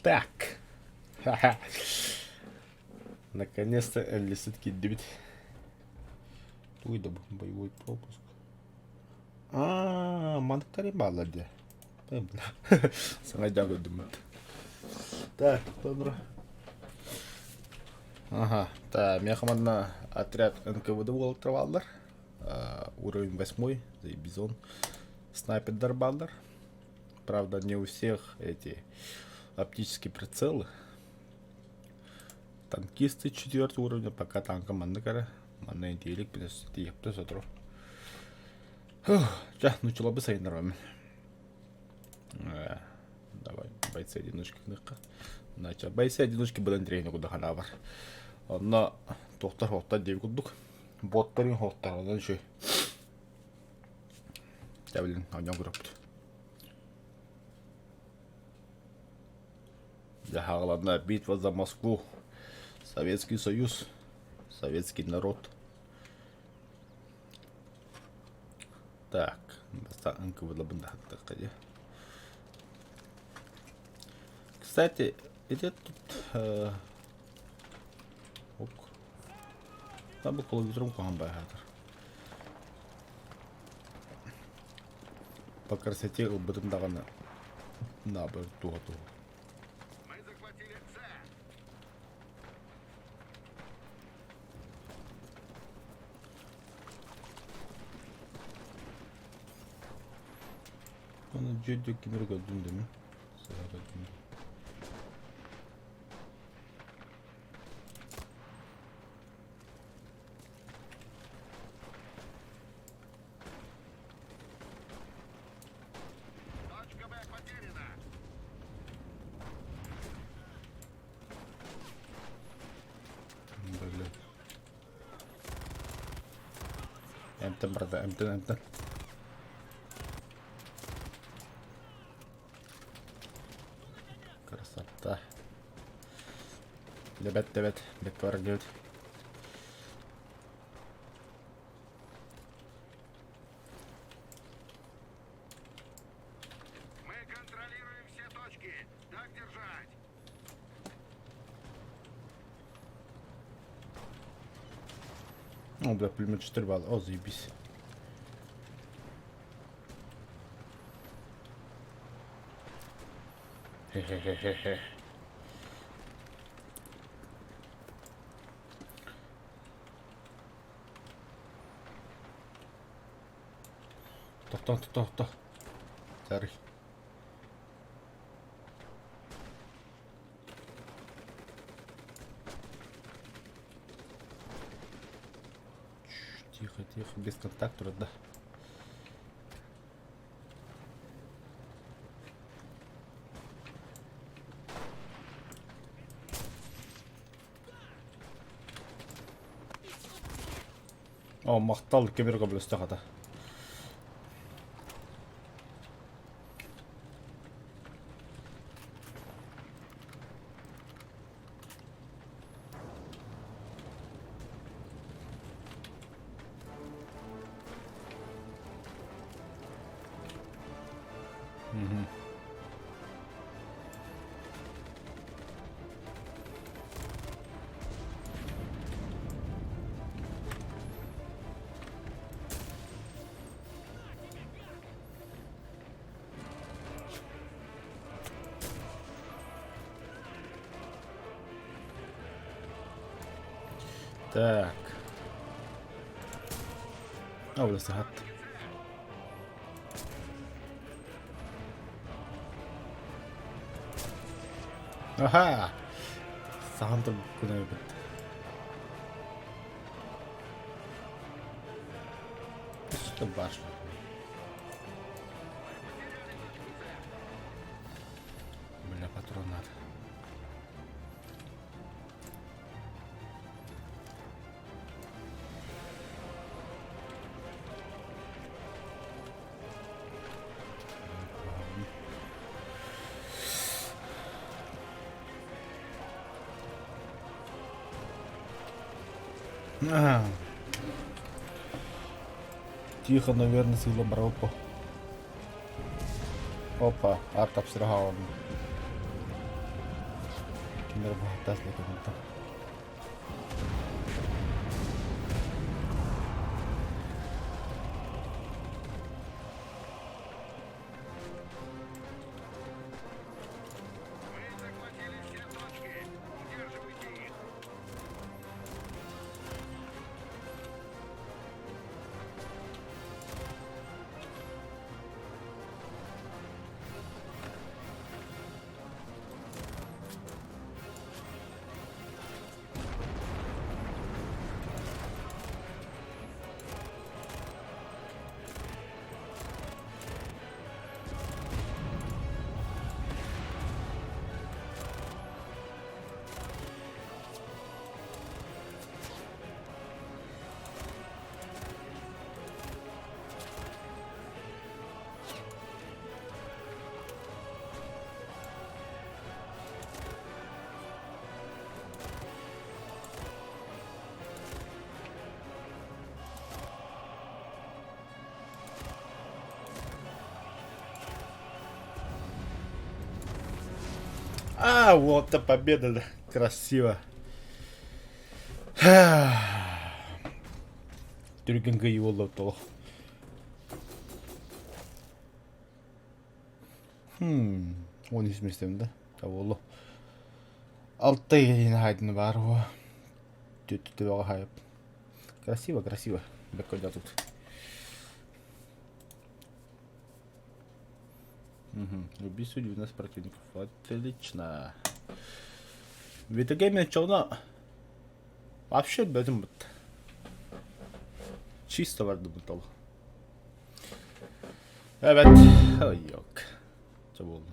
Так. Наконец-то Эллисит киирдибит. Тугуй да бу боевой пропуск. Аа, манныктар бааллар дии. Саҥа дьаа көрдүм. Так, добро. Ага, та, миэхэ манна отряд НКВД уолаттара бааллар. Уровень восьмой, бизон. Снайпердар бааллар. Правда, не у всех эти оптические прицелы. Танкисты четвертого уровня, пока танка маннык эрэ. Манна интиэлик тиийэптэ сотору. Ча, ну чулабы сайыннарабын. Давай, бойцы одиночки гыныахха. Нача, бойцы одиночки быдан тренинг курдук ханаабар. Онно туохтар хоттар диэби курдук. Боттарын хоттар, онон үчүгэй. Дьэ билин оонньоон көрөппүт. Дьэ хааланна битва за Москву. Советский Союз, советский народ. Так, бастаан НКВД-бын даһаттахха дии. Кстати, ити тут э, ок. Там бу клавиатурам куһаҕан бааһаатар. По красоте ылбытым даҕаны наабыр туһа туһа. Оны дьүдү кимир көрдүм дemi. Сыһа көрдүм. Блин. Эмтэн барда, эмтэн, эмтэн. Красота. Лебет, лебет, бэккэ барар диэбит. Мы контролируем все точки. Так держать. О, бля, пулемет 4 балла. О, заебись. Хе-хе-хе-хе. Тохтоо, тохтоо, тохтоо. Sorry. Тихо, тихо, без контакта, да. О, махтал кемер көмөлөстө хата. Мгм. Так. О, бля, саһат. Аха! Саһан турбуккун эбит. Что башня? Бля, патрон надо. Тихо, наверное, сыылан барабыт Опа, ар тапсыра хааллым. Кинилэр тас Мы захватили все точки. Удерживайте их. А, вот это победа, да. Красиво. Түргэн кыайыы буолла толох. Хм, 13 местем да. Буолла. Алта хайдыны баар уо. Түттү хайып. Красиво, красиво. Бэккэ тут. Угу. Убийство 19 противников. Отлично. В итоге мен чолно вообще бөтүн бут. Чисто барды бут ол. Evet. Ay yok. Çabuk oldu.